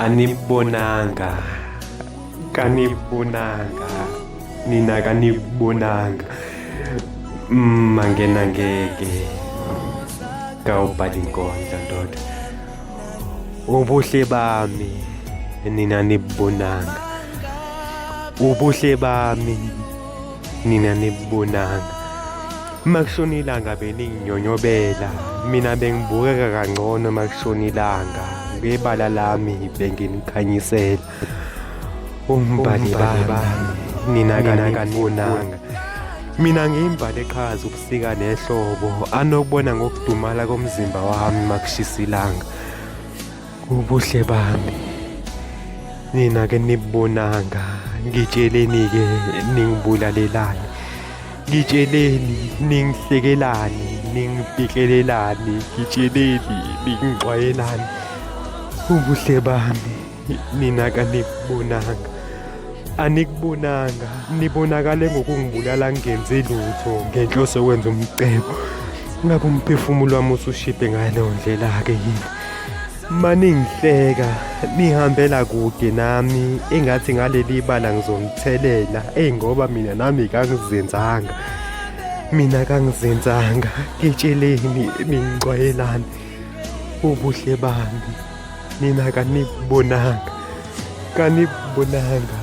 Anibonanga, kanibonanga, nina kanibonanga. Mangena ngeke kawubhala inkondlo ndoda. Ubuhle bami nina nibonanga. Ubuhle bami nina nibonanga. Makushona ilanga beninginyonyobela, mina bengibukeka kangcono makushona ilanga, ngebala lami benginikhanyisela. Umbali bami nina kanibonanga. Mina ngiyimbali eqhaza ubusika nehlobo, anokubona ngokudumala komzimba wami makushisa ilanga. Ubuhle bami nina ke nibonanga, ngitsheleni-ke ningibulalelani, ngitsheleni ningihlekelani, ningibhikelelani, ngitsheleni ningixwayelani. Ubuhle bami nina kanikubonanga, anikubonanga, nibonakale ngokungibulala ngingenzi lutho ngenhloso yokwenza umcebo. Ngabe umphefumulo wami usushibhe ngaleyo ndlela-ke yini? Maningihleka nihambela kude nami engathi ngaleli bala ngizonithelela, eyi ngoba mina nami kangizenzanga, mina kangizenzanga. Ngitsheleni ningixwayelani ubuhle bami nina kanibonanga, kanibonanga.